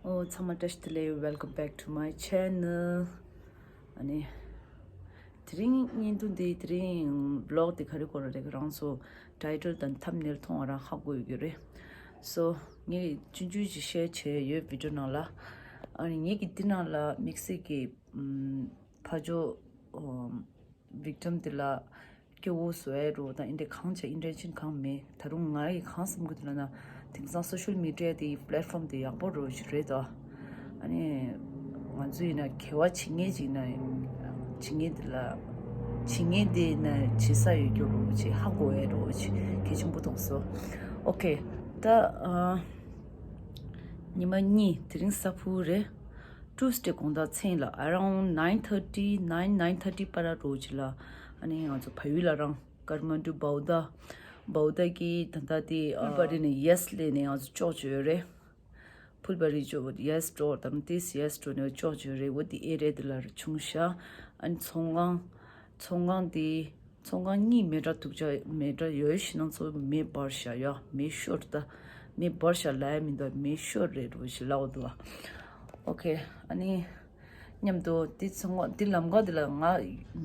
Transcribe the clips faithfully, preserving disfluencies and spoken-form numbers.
ཨོ། ཚང་མ་བཀྲ་ཤིས་བདེ་ལེགས། Welcome back to my channel. ཨ་ནི། དེ་རིང་བརྙན་ཐུང་འདི། དེ་རིང་vlog འདི་ག་རེ་སྐོར་རེད། རང་ཚོ་title དང་thumbnail མཐོང་བ་རང་ཧ་གོ་ཡོད་ཀྱི་རེད། So ངས་ཆུང་ཆུང་ཅིག་share བྱས་ཡོད་video ནང་ལ། ཨ་ནི་ངེད་ཀྱི་འདི་ནང་ལ་དམིགས་བསལ་གྱི་ཕ་ཇོ། victim དེ་ལ་སྐྱོ་བོ་བཟོ་ཡ་རོ་དང་། ཨིན་དེ་གང་བྱས་ཨིན་དེ་ཆིན་གང་མེད། ད་རུང་ང་ཡི་གང་བསམ་གི་འདུག་ལབ་ན། དེང་སང་social media དེ་platform དེ་ཡག་པོ་རོ་ཞིག་རེད་དོ། ཨ་ནི་ང་ཚོ་ཡིན་ན་དགེ་བ་བྱེད་མཁན་ཅིག་ན། བྱེད་མཁན་དེ་ལ། བྱེད་མཁན་དེ་ན་བྱེད་ས་ཡོད་རྒྱུ་རོ་ཅིག་ཧ་གོ་ཡ་རོ་ཅིག་གལ་ཆེན་པོ་མཐོང་སོང་། Okay. ད་ཨ། ཉི་མ་གཉིས། དེ་རིང་གཟའ་ཕུར་བུ་རེད། Tuesday དགོང་དག་མཚན་ལ་around nine thirty, nine, nine thirty བར་རོ་ཅིག་ལ། ཨ་ནི་ང་ཚོ་ཕ་ཡུལ་ལ་རང་ཀར་མན་ཌུ་བྷའུ་ཏ། བྷའུ་ཏ་གི་ད་ལྟ་དེ་ཕུལ་བ་རི་ནས་yes ལས་ནས་ང་ཚོ་ཅོག་ཅོ་ཡོད་རེད། ཕུལ་བ་རི་ཅོག་yes འགྲོ་དང་དེས་yes འགྲོ་ནས་ཅོག་ཅོ་ཡོད་རེད། འོ་དེ་ཨེ་རེད། དེ་ལ་བྱུང་ཤག་ཨ་ནི་ཚོང་ཁང་། ཚོང་ཁང་དེ། ཚོང་ཁང་གཉིས་མེ་དྲ་ཐུག་ཅག་མེ་དྲ་ཡོད་ཤི་ནང་ཚོ་མེ་འབར་ཤག་ཡ། མེ་ཤོར་ད། མེ་འབར་ཤག་ལབ་ཡ་མི་འདུག་མེ་ཤོར་རེད་རོ་ཞིག་ལབ་འདུག Okay. ཨ་ནི་མཉམ་དུ་དེ་ཚོང་ཁང་དེ་ལམ་ཁ་དེ་ལ་ང་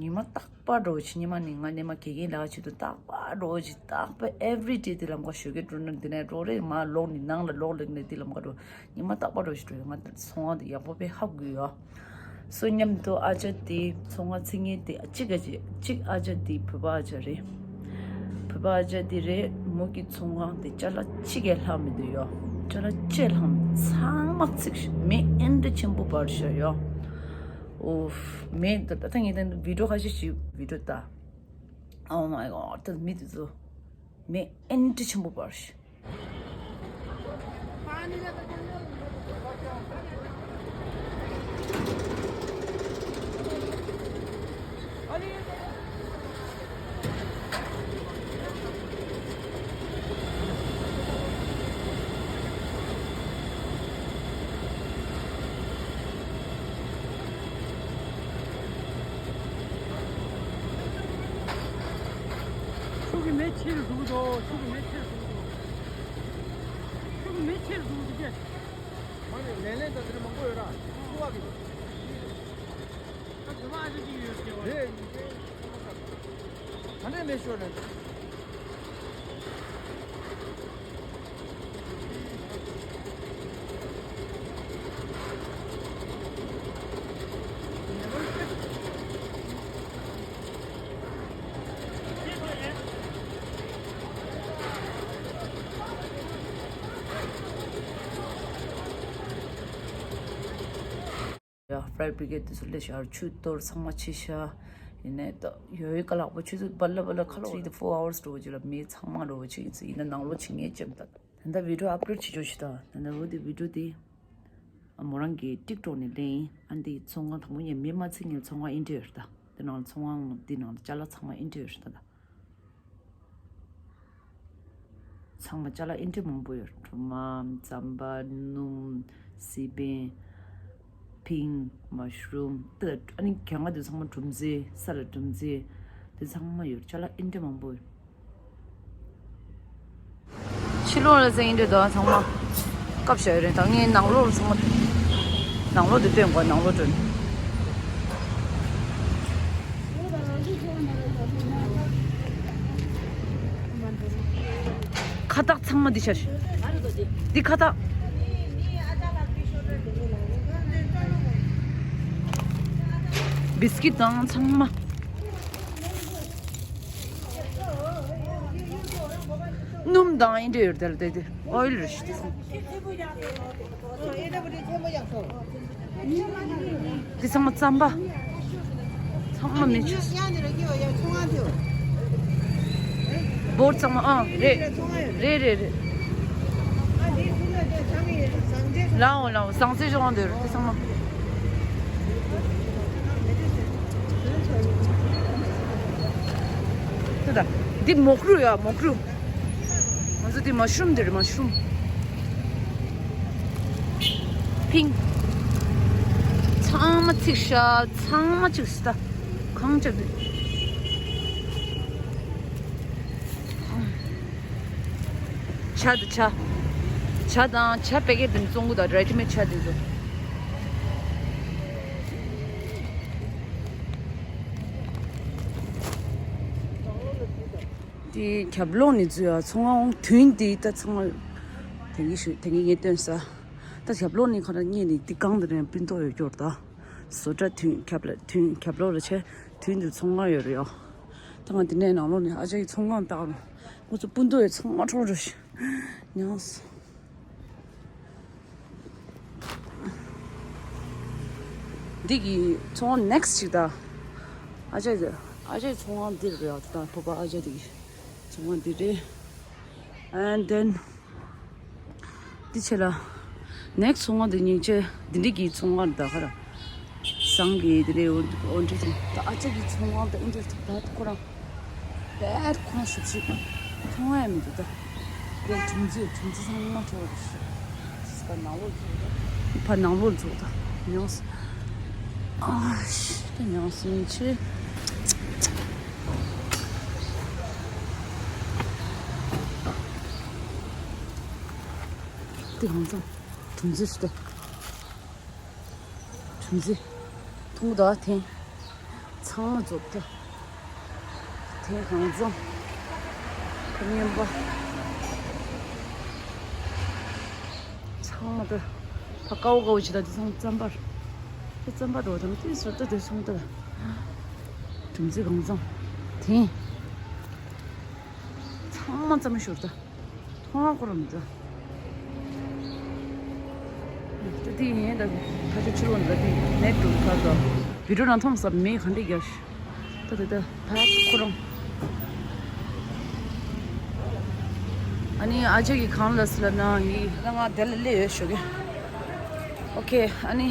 ཉི་མ་རྟག་པར་རོ་ཞིག་ཉི་མ་ནི་ང་ནས་མ་དགེ་རྒན་ལགས་ཆེད་དུ་རྟག་པར་རོ་ཞིག་རྟག་པར་every day དེ་ལམ་ཁ་ཞོགས་ཀས་འགྲོ་ན་དེ་ནས་རོ་རེ་མ་ལོག་ནི་ནང་ལ་ལོག་ལེགས་ནས་དེ་ལམ་ཁ་རོ། ཉི་མ་རྟག་པར་རོ་ཞིག་འགྲོ་ཡོད། ང་ཚོང་ཁང་དེ་ཡག་པོ་དཔེ་ཧ་གོ་ཡོད། སོ་མཉམ་དུ་ཨ་ཅག་དེ་ཚོང་ཁང་ཚིག་ངན་དེ་གཅིག་ཨ་ཅག་གཅིག་ཨ་ཅག་དེ་བོད་པ་ཨ་ཅག་རེད། བོད་པ་ཨ་ཅག་དེ་རེད། མོ་གི་ཚོང་ཁང་དེ་ཅ་ལག་གཅིག་ཡང་ལྷག་མི་འདུག་ཡོ། ཅ་ལག་གཅིག་ལྷག་མི་འདུག་ཚང་མ་ཚིག་མེ་ཨེ་འདྲ་ཆེན་པོ་འབར་ཤག་ཡོ། ཨོ། མེ་ད་ད་ངས་ད་video ཁ་ཤས་ཤིག་video ལྟ། Oh my god. ད་མི་དེ་ཚོ་མེ་ཨེ་འདྲ་ཆེན་པོ་འབར་ཤག་ཆུ་གི་མེ་ཆེ་རུ་འགྲོ་གི་འདུག་ཆུ་གི་མེ་ཆེ་རུ་འགྲོ་གི་འདུག་ཆུ་གི་མེ་ཆེ་རུ་འགྲོ་གི་འདུག་མ་ནི་ལན་ལན་དང་དེ་མང་པོ་ཡོད་ར། ཆུ་བ་གི་འདུག་ད་དེ་མ་ཨ་ཅག་གཅིག་ཡོད་ཟེར་བ་རེད། ག་འདྲས་མེ་ཤོར་ནས། ཡ། fire brigade དེ་ཚོ་སླེབས་ཤག་ཆུ་གཏོར་ཚང་མ་ཕྱིན་ཤག་ཡིན་ནའི་ད་ཡོད་ཡོད་ཀ་ལག་པ་ཆུ་ཚོད་བ་ལ་བ་ལ་ཁ་ལོ་three to four hours འགྲོ་བ་ཅིག་ལ་མེ་ཚང་མ་འགྲོ་བ་ཅིག་ཡིན་ཚེ་ཡིན་ན་ནང་ལོགས་ཕྱིན་ངེས་ཅེམ་ད། ད་ལྟ་video upload བྱེད་ཆོག་ཤི་ད། ད་ལྟ་འོ་དེ་video དེ་མོ་རང་གི་TikTok ནས་ལེན་ཡིན། ཨ་འདི་ཚོང་ཁང་དང་པོ་ཉིད་མེ་མ་ཚིག་ཉིད་ཚོང་ཁང་ཨེ་འདྲ་ཡོད་ད། དེ་ནང་ཚོང་ཁང་འདི་ནང་ཅ་ལག་ཚང་མ་ཨེ་འདྲ་ཡོད་ད། ཚང་མ་ཅ་ལག་ཨེ་འདྲ་མང་པོ་ཡོད། གྲོ་མ། རྩམ་པ། སྣུམ། སི་པན། ཕིང་། མ་ཤ་རུམ། ཏི། ཨ་ནི་གྱང་ང་དེ་ཚང་མ་གྲུམ་ཙེ། ས་ལ་གྲུམ་ཙེ། དེ་ཚང་མ་ཡོད། ཅ་ལག་ཨེ་འདྲ་མང་པོ་ཡོད། ཕྱི་ལོགས་ལ་ཟེར་ཨེ་འདྲ་དོ་ཚང་མ། སྐབས་ཤ་ཡོད་རེད་ད། ངས་ནང་ལོགས་ལ་ཚང་མ། ནང་ལོགས་དེ་སྟོན་དགོས། ནང་ལོགས་སྟོན། ཁ་བཏགས་ཚང་མ་འདི་ཤར། འདི་ཁ་བཏགས། བིས་ཀིཊ་དང་ཚང་མ། སྣུམ་དང་ཨེ་འདྲ་ཡོད་དེ་ལ་དེ་དེ་ཨོ་ཡིལ་རེད་ཤི་དེ་ཚང་མ། འདི་ཚང་མ་རྩམ་པ། ཚང་མ་མེ་ཆུ། བོར་ཚང་མ་ཨང་རེད། རེད་རེད་རེད། ལའོ་ལའོ་ཟངས་ཚེ་ཤོག་འདིར་དེ་ཚང་མ། དེ་ད། འདི་མོག་རུ་ཡ་མོག་རུ། ང་ཚོ་དེ་མ་ཤུམ་དེ་རེད་མ་ཤུམ། ཕིང་། ཚང་མ་ཚིག་ཤ་ཚང་མ་ཚིག་སི་ད། གང་ཅག་དེ། ཆ་དུ་ཆ། ཇ་དང་ཇ་པེ་ཀེཊ་དེ་བཙོང་གི་འདུག་རེ་ཌི་མེཌ་ཇ་དེ་ཚོ། དེ་རྒྱབ་ལོགས་ནས་འཛུལ་ཡ་ཚོང་ཁང་དུན་དེ་ད་ཚང་མ་དེང་གི་ཞུ་དེང་གི་ངས་སྟོན་ས། ད་རྒྱབ་ལོགས་ནས་ཁ་ན་གཉེར་ནས་དེ་གང་དེ་རེད་སྤུན་ཏོག་ཡོད་སྐྱོར་ད། བཟོ་གྲྭ་དུན་རྒྱབ་ལ་དུན་རྒྱབ་ལོགས་ལ་ཆེ་དུན་དེ་ཚོང་ཁང་ཡོད་རེད་ཡོ། ད་ང་དེ་ནས་ནང་ལོགས་ནས་ཨ་ཅག་གི་ཚོང་ཁང་བཏགས་ནས་ཁོ་ཚོ་སྤུན་ཏོག་ཡོད་ཚང་མ་འཕྲོག་འགྲོ་ཤི་མྱངས་སོང་། འདི་གི་ཚོང་ཁང་ནེག་སི་ཊི་ཞིག་ད། ཨ་ཅག་གི་ཨ་ཅག་གི་ཚོང་ཁང་འདིར་རེད་ཡ། ད་ཕོ་པ་ཨ་ཅག་འདི་གི་ཚོང་ཁང་འདི་རེད། And then འདི་ཆེ་ལ་ནེག་སི་ཊི་ཚོང་ཁང་འདི་སྙིང་རྗེ་འདི་འདྲི་གི་ཚོང་ཁང་ད་ག་ར། ཟངས་ཀྱི་འདི་འདྲའི་འོ་འདི་འདྲ་ད་ཨ་ཅག་གི་ཚོང་ཁང་ད་ཨིན་ཏྲེ་སི་ཊི་ད་ཁོ་རང་། དཔེ་ཁོང་ཤུགས་ཤུགས་མཐོང་ཡ་མི་འདུག་ད། དཔེ་གྲུམ་ཙེ་གྲུམ་ཙེ་ཚང་མ་འཕྲོ་བ་རེད། ཕ་ནང་ལོགས་འཛུགས་ད་མྱོང་སོང་། ཨ་ཤི་ད་མྱོང་སོང་ཆེ། དེ་གང་ཚང་གྲུམ་ཙེ་སུ་ད། གྲུམ་ཙེ། ཐུང་དག་ཐེངས། ཚང་མ་རྫོགས་ཐལ། ཐེངས་གང་བཟང་། ཁ་ཉན་པ། ཚང་མ་ད། ཕ་ཀའོ་ཀའོ་ཅི་ད་དེ་ཚང་རྩམ་པར། དེ་རྩམ་པར་འགྲོ་དང་དེ་སོ་ད་དེ་སོང་ད། གྲུམ་ཙེ་གང་བཟང་། ཐེངས། ཚང་མ་རྩམ་ཤོར་ད། མཐོང་བ་ཁོ་རང་འདྲ། ད་དེ་ཡིན་ད་ཁ་ཆུ་ཆུ་ལོ་འདྲ་དེ་ནེ་ཏུ་ཁ་ད་བི་ཌིའོ་ནང་མཐོང་ས་མེད་ག་འདྲ་རྒྱག་ཤི། ད་དེ་ད་ཕ་ཁོ་རང་། ཨ་ནི་ཨ་ཅག་གི་གང་ལ་སི་ལ་ན་ཡི་ད་ང་དེ་ལ་སླེབས་ཡོད་ཞུ་གི། ཨོ་ཁེ་ཨ་ནི།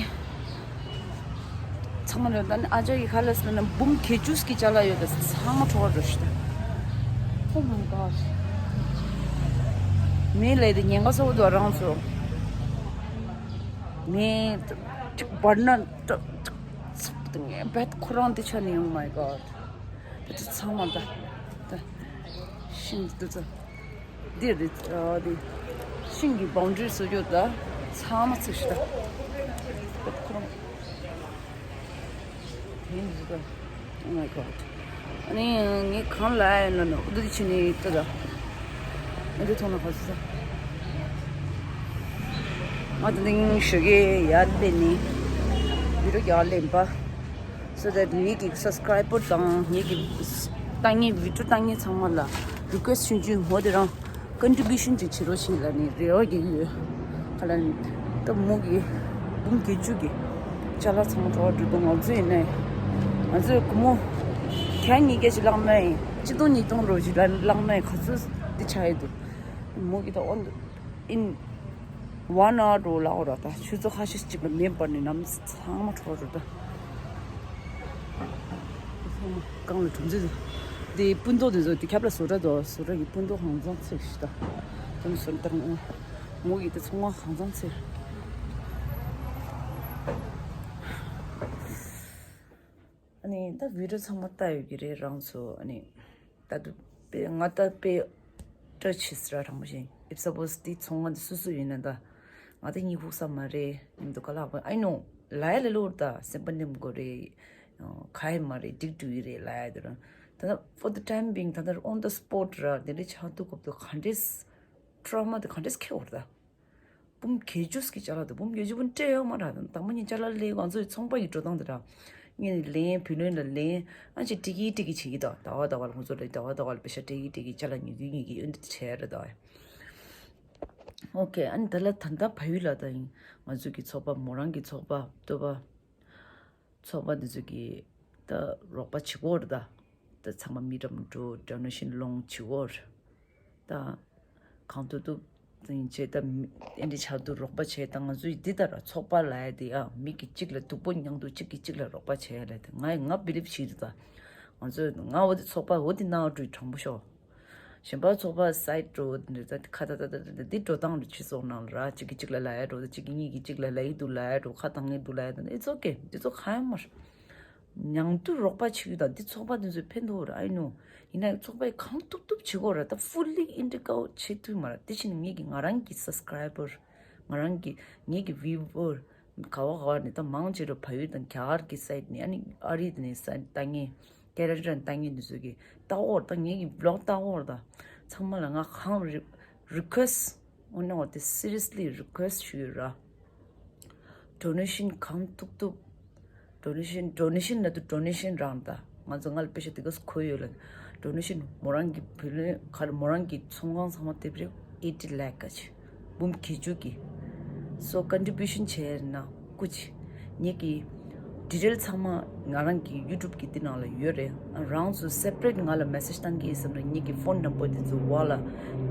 ཚང་མ་ལ་ད་ནི་ཨ་ཅག་གི་ཁ་ལ་སི་ན་འབུམ་བརྒྱད་ཅུ་གི་ཅ་ལག་ཡོད་ད་ཚང་མ་འཕྲོག་འགྲོ་ཤི་ད། Oh my god. མེ་ལས་དེ་ཉེན་ཁ་གསོ་བ་དུ་རང་ཚོ། མེ་ཅིག་བར་ན་ཏ་ཏ་ཚུགས་ཏེ་ངས་བེད་ཁོ་རང་དེ་ཆ་ནས། Oh my god. དེ་ཚང་མ་ད་ད་ཤིང་དེ་ཚོ། འདི་རེད། ཨ་འདི་ཤིང་གི་བའུན་ཌ་རི་བཟོ་རྒྱུ་ད་ཚང་མ་ཚིག་ཤི་ད། ཁོ་རང་དེ་འདི་ད། Oh my god. ཨ་ནི་ངས་གང་ལ་ཡིན་ན་ནོ་འདི་ཕྱི་ནས་ལྟ་ད། ཨ་འདི་མཐོང་ན་ག་ཚོད་ས། ང་དེ་འདི་ངས་ཞུ་གི་ཡ་ལེ་ནི་བི་ཌིའོ་རྒྱག་ལེན་པ། So that ངེད་ཀྱི་སབ་སི་ཀ་རའི་བར་དང་ངེད་ཀྱི་ལྟ་མཁན་བི་ཌིའོ་ལྟ་མཁན་ཚང་མ་ལ་རི་ཀུ་ཨེ་སི་ཊི་ཞུ་རྒྱུ། ངོ་དེ་རང་ཀོན་ཊི་བྷུ་ཤན་ཅིག་བྱེད་རོགས་བྱེད་ལ་ནི་རེ་བ་རྒྱག་གི་ཡོད། ཁ་ལ་ནི་ད་མོ་གི་འབུམ་བརྒྱད་ཅུ་གི་ཅ་ལག་ཚང་མ་འཕྲོག་འགྲོ་འདུག་ང་ཚོ་ཡིན་ནའི་ང་ཚོའི་སྒོར་མོ་ཁྱེད་ཉིས་བརྒྱ་ཅིག་བླངས་ན་ཡིན། གཅིག་སྟོང་ཉིས་སྟོང་རོ་ཅིག་བླངས་ན་ཡིན། ག་ཚོད་འདི་ཆགས་ཡོད་འདུག་མོ་གི་ད་ཨོ་ཨིན། ཝན་ཨ་ཝར་འགྲོ་ལ་འོ་ར་ད་ཆུ་ཚོད་ཁ་ཤས་ཅིག་ལ་མེ་འབར་ནས་ནམ་ཚང་མ་འཕྲོག་འགྲོ་ད། ཚང་མ་གང་ལ་གྲུམ་ཙེ་དེ་སྤུན་ཏོག་དེ་ཚོ་དེ་ཁྱབ་ལ་བཟོ་གྲྭ་དོ་བཟོ་གྲྭ་གི་སྤུན་ཏོག་ཧང་ཚང་ཚིག་ཤི་ད། དེ་ནི་སོན་ཏང་མོ་གི་དེ་ཚང་མ་ཧང་ཚང་ཚིག་ཨ་ནི་ད་བི་ཌིའོ་ཚང་མ་ལྟ་ཡོད་ཀྱི་རེད་རང་ཚོ། ཨ་ནི་ད་དུ་དཔེ་ང་ད་དཔེ་སྐྲ་ཆིས་ར་དྲང་པོ་བཞིན། If suppose དེ་ཚོང་ང་འདི་སུ་སུ་ཡིན་ན་ད་ང་ད་གཉིད་ཁུག་ས་མ་རེད། ཉིན་དུ་ག་ལག་པ་ཨ་ནོ་ལ་ཡ་ལེ་ལོར་ད་སེམས་པ་ནེམ་དགོས་རེད། ག་ཡི་མ་རེད་འགྲིག་འགྲོ་ཡི་རེད་ལ་ཡ་དེ་རང་ད་ད་for the time being ད་ད་on the spot ར་དེ་འདྲ་ཆགས་འདུག་སྐབས་དུ་ག་འདྲས་ཊོ་མ་དེ་ག་འདྲས་ཁེ་བོར་ད། འབུམ་བརྒྱད་ཅུ་ཀྱི་ཅ་ལག་དང་འབུམ་བརྒྱད་ཅུ་བུ་སྤྲད་ཡོད་མ་རེད། དང་པོ་ཉིད་ཅ་ལག་ལས་ང་ཚོའི་ཚོང་པ་ཡི་འགྲོ་སྟངས་དེ་ར། ངས་ནི་ལེན་བུ་ལོན་ལ་ལེན་ཨ་ཅེ་ཏི་གི་ཏི་གི་བྱེད་ཀྱི་དང་ཟླ་བ་ཟླ་བ་ལ་ཁོང་ཚོ་ལ་ཟླ་བ་ཟླ་བ་ལ་པེ་ཤ་སྤྲད་ཀྱི་སྤྲད་ཀྱི་ཅ་ལག་ཉོ་གི་ཉོ་གི་ཨོན་དེ་བྱས་རེད་ད། ཨོ་ཁེ་ཨ་ནི་ད་ལ་ད་ལྟ་བལ་ཡུལ་ལ་ད་ཡིན་ང་ཚོའི་གི་ཚོགས་པ་མོ་རང་གི་ཚོགས་པ་སྟོད་པ། ཚོགས་པ་འདི་ཚོ་གིས་ད་རོགས་པ་བྱེད་ཀྱི་ཡོད་རེད་ད། ད་ཚང་མ་མི་འགྲམ་འགྲོ་ཌོ་ནེ་ཤན་སློང་བྱེད་ཀྱི་ཡོད་རེད་ད། གང་ཐུབ་ཐུབ་ཡིན་བྱས་ད་མི་ཨེ་འདྲ་ཆགས་འདུག་རོགས་པ་བྱས་ད་ང་ཚོའི་འདི་ལྟར་ཚོགས་པ་ལ་ཡ་དེ་ཡ་མི་གི་གཅིག་ལ་སྡུག་པོ་མྱངས་འདུག་གཅིག་གིས་གཅིག་ལ་རོགས་པ་བྱས་ཡ་ལ་དེ་ང་ཡི་ང་བི་ལིབ་བྱེད་འདུག་ད། ང་ཚོས་ང་འོ་དེ་ཚོགས་པ་འོ་དེ་ནང་འགྲོ་དྲང་པོ་ཤོག་གཞན་པ་ཚོགས་པ་སའིད་འགྲོ་འདི་ད་ཁ་ད་ད་ད་ད་འདི་འགྲོ་སྟངས་རེ་བྱེད་སོང་ནང་ལ་ར་གཅིག་གིས་གཅིག་ལ་ལབ་ཡ་འགྲོ་ད་གཅིག་གིས་གཉིས་ཀྱིས་གཅིག་ལ་ལབ་ཡི་འདུག་ལབ་ཡ་འགྲོ་ཁ་བཏང་ཡི་འདུག་ལབ་ཡ་ད་it's okay འདི་ཚོ་གང་ཡང་མ་རེད། ཉང་དུ་རོགས་པ་བྱེད་རྒྱུ་དང་འདི་ཚོགས་པ་འདི་ཚོས་ཕན་ཐོགས་ར། I know. ཡིན་ན་ཚོགས་པས་གང་ཐུབ་ཐུབ་བྱེད་དགོས་ར། ད་fully integrate བྱེད་ཐུབ་མ་ར། དེ་བཞིན་ངེད་ཀྱི་ང་རང་གི་subscriber ང་རང་གི་ངེད་ཀྱི་viewer ག་བ་ག་བ་ནས་ད་མང་ཆེ་རུ་བལ་ཡུལ་དང་རྒྱ་གར་གྱི་side ནས། ཨ་ནི་ཨ་རི་དེ་ནས་ས་ལྟ་མཁན། ཀེ་ན་ཌ་ལྟ་མཁན་འདི་ཚོ་གི་ལྟ་འོར་ད་ངེད་ཀྱི་vlog ལྟ་འོར་ད་ཚང་མ་ལ་ང་གང་རི་request འོ་ན་འོ་དེ་seriously request ཞུ་ཡོད་ར། donation གང་ཐུབ་ཐུབ། donation donation ལ་དུ་donation རང་ད་ང་ཚོ་ང་ལ་པེ་ཤ་དེ་ག་ཁོ་ཡོད་ལ། donation མོ་རང་གི་བུ་ལོན་ཁར་མོ་རང་གི་ཚོང་ཁང་ཚང་མ་དེབ་རེ་eighty lakh ག་ཆེ། འབུམ་བརྒྱད་ཅུ་གི། so contribution བྱས་ན་སྐུ་མཁྱེན། ངེད་ཀྱི་detail ཚང་མ་ང་རང་གི་YouTube གི་འདི་ནང་ལ་ཡོད་རེད། རང་ཚོ་separate ང་ལ་message བཏང་གི་ཡིན་བསམ་ན་ངེད་ཀྱི་phone number འདི་ཚོ་བ་ལ་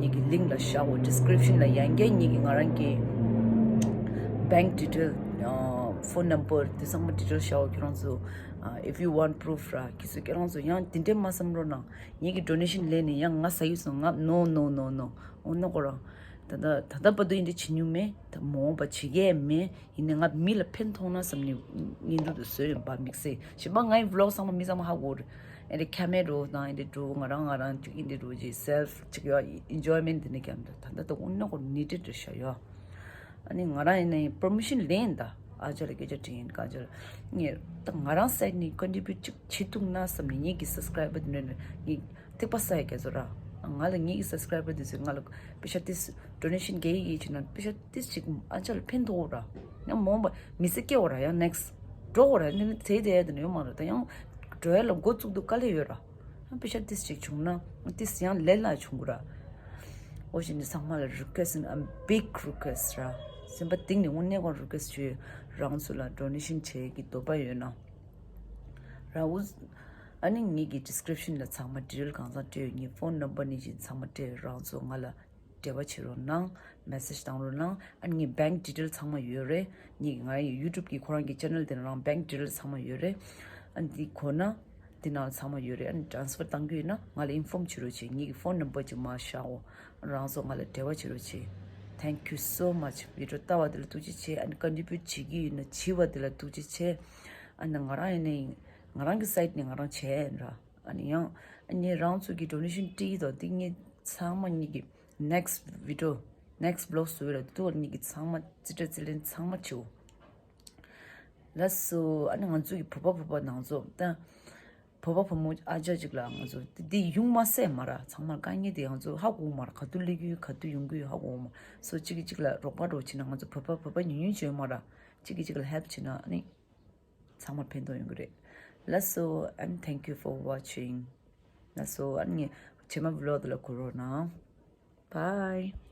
ངེད་ཀྱི་link ལ་བཞག་འོ། description ལ་ཡང་བསྐྱར་ངེད་ཀྱི་ང་རང་གི་bank detail phone number འདི་ཚང་མ་detail བཞག་འོ། ཁྱེད་རང་ཚོ་if you want proof ར་ཁྱེད་ཚོ་ཁྱེད་རང་ཚོ་ཡང་དེ་འདྲས་མ་བསམ་རོགས་གནང་། ངེད་ཀྱི་donation ལེན་ནས་ཡང་ང་ཟ་ཡི་སོང་ང་no no no no འོ་ན་ཁོ་རང་ད་ལྟ་ད་ལྟ་བར་དུ་ཡིན་འདྲ་བྱེད་མྱོང་མེད། ད་མ་འོངས་པ་བྱེད་ཀྱི་མེད། ཡིན་ནའི་ང་མི་ལ་ཕན་ཐོགས་ན་བསམ་ནས་བརྙན་ཐུང་དུ་བཟོས་ཡོད་པ་དམིགས་བསལ་གཞན་པ་ངའི་vlog ཚང་མ་མི་ཚང་མ་ཧ་གོ་རེད། ཨེ་འདྲ་ཁ་མེད་འགྲོ་དང་ཨེ་འདྲ་འགྲོ་ང་རང་ང་རང་ཅིག་ཨེ་འདྲ་འགྲོ་ཅིག་self ཅིག་ཡོད་enjoyment འདི་ནས་ཀྱང་ད་ད་ད་འོ་ན་ཁོ་ནི་འདྲ་འདྲ་ཤ་ཡོད། ཨ་ནི་ང་རང་ཡིན་ནའི་permission ལེན་ད་ཨ་ཅག་ལ་སྐད་ཆ་དྲིས་ཡིན་ཀ་ཅག་ལ་ངས་ད་ང་རང་side ནས་contribute ཅིག་བྱེད་ཐུབ་ན་བསམ་ནས་ངེད་ཀྱི་subscriber འདི་འདྲ་ངས། ཐིགས་པ་ས་ཡ་རྒྱ་མཚོ་ར། ང་ལ་ངེད་ཀྱི་subscriber དེ་ཚོས་ང་ལ་པེ་ཤ་ཏིས་donation རྒྱག་ཡིག་ཡིག་བྱས་ན་པེ་ཤ་ཏིས་ཅིག་ཨ་ཅག་ལ་ཕན་ཐོགས་ར། ཡང་མ་འོངས་པ་མི་ཚེ་སྐྱེལ་བ་ར་ཡང་next འགྲོ་བ་ར་ནི་ཚེ་དེ་ཡ་དེ་ནི་ཡོད་མ་རེད་ད་ཡང་འགྲོ་ཡ་ལ་འགོ་བཙུགས་དུས་དཀའ་ལས་ཡོད་ར། ཡང་པེ་ཤ་ཏིས་ཅིག་བྱུང་ན་ཏིས་ཡང་ལས་སླ་བྱུང་གི་ར། འོ་བཞིན་ནི་ཚང་མ་ལ་request and a big request ར། སེམས་པ་གཏིང་ནས་དངོས་གནས་ཁོང་request བྱོས། རང་ཚོ་ལ་donation བྱེད་ཀྱི་འདོད་པ་ཡོད་ན། ར་འུ། ཨ་ནི་ངེད་ཀྱི་description ལ་ཚང་མ་detail གང་ཚང་སྤྲད་ཡོད། ངའི་phone number ནས་བཞིན་ཚང་མ་སྤྲད་ཡོད། རང་ཚོ་ང་ལ་འབྲེལ་བ་བྱེད་རོགས་གནང་། message བཏང་རོགས་གནང་། ཨ་ནི་ངའི་bank detail ཚང་མ་ཡོད་རེད། ངེད་ཀྱི་ང་ཡི་YouTube གི་ཁོ་རང་གི་channel དེ་ནང་bank detail ཚང་མ་ཡོད་རེད། ཨ་ནི་འདི་གོ་ན་འདི་ནང་ཚང་མ་ཡོད་རེད། ཨ་ནི་transfer བཏང་རྒྱུ་ཡིན་ན་ང་ལ་inform བྱེད་རོགས་བྱེད། ངེད་ཀྱི་phone number ཅིག་མར་བཞག་འོ། རང་ཚོ་ང་ལ་འབྲེལ་བ་བྱེད་རོགས་བྱེད། Thank you so much video ལྟ་བ་དེ་ལ་ཐུགས་རྗེ་ཆེ། ཨ་ནི་contribute བྱེད་ཀྱི་ཡོད་ན་བྱེད་པ་དེ་ལ་ཐུགས་རྗེ་ཆེ། ཨ་ནི་ང་རང་ཡིན་ནའི་ང་རང་གི་side ནས་ང་རང་བྱས་ཡིན་ར། ཨ་ནི་ཡང་ཨ་ནི་རང་ཚོ་གི་donation བྲིས་དང་དེ་ངེད་ཚང་མ་ངེད་ཀྱི་next video next vlog བཟོས་ལ་དུ་ངེད་ཀྱི་ཚང་མ་རྩིས་སྤྲད་རྩིས་ལེན་ཚང་མ་བྱེད། ལགས་སོ། ཨ་ནི་ང་ཚོ་གི་བོད་པ་བོད་པ་ནང་ཚོ་ད་བོད་པ་བུ་མོ་ཨ་ཅག་ཅིག་ལ་ང་ཚོ་དེ་དེ་ཡོང་མ་སྲིད་མ་ར། ཚང་མ་དཀའ་ངལ་དེ་ང་ཚོ་ཧ་གོ་མ་ར། ག་དུས་སླེབས་ཀྱི་ཡོད་ག་དུས་ཡོང་གི་ཡོད་ཧ་གོ་མ། སོ་གཅིག་གིས་གཅིག་ལ་རོགས་པ་རོགས་བྱེད་ན་ང་ཚོ་བོད་པ་བོད་པ་ཉུང་ཉུང་བྱེད་མ་ར། གཅིག་གིས་གཅིག་ལ་help བྱེད་ན་ཨ་ནི། ཚང་མར་ཕན་ཐོགས་ཡོང་གི་རེད། ལགས་སོ། and thank you for watching. ལགས་སོ། ཨ་ནི་རྗེས་མ་vlog དེ་ལ་གོ་རོགས་གནང་། Bye.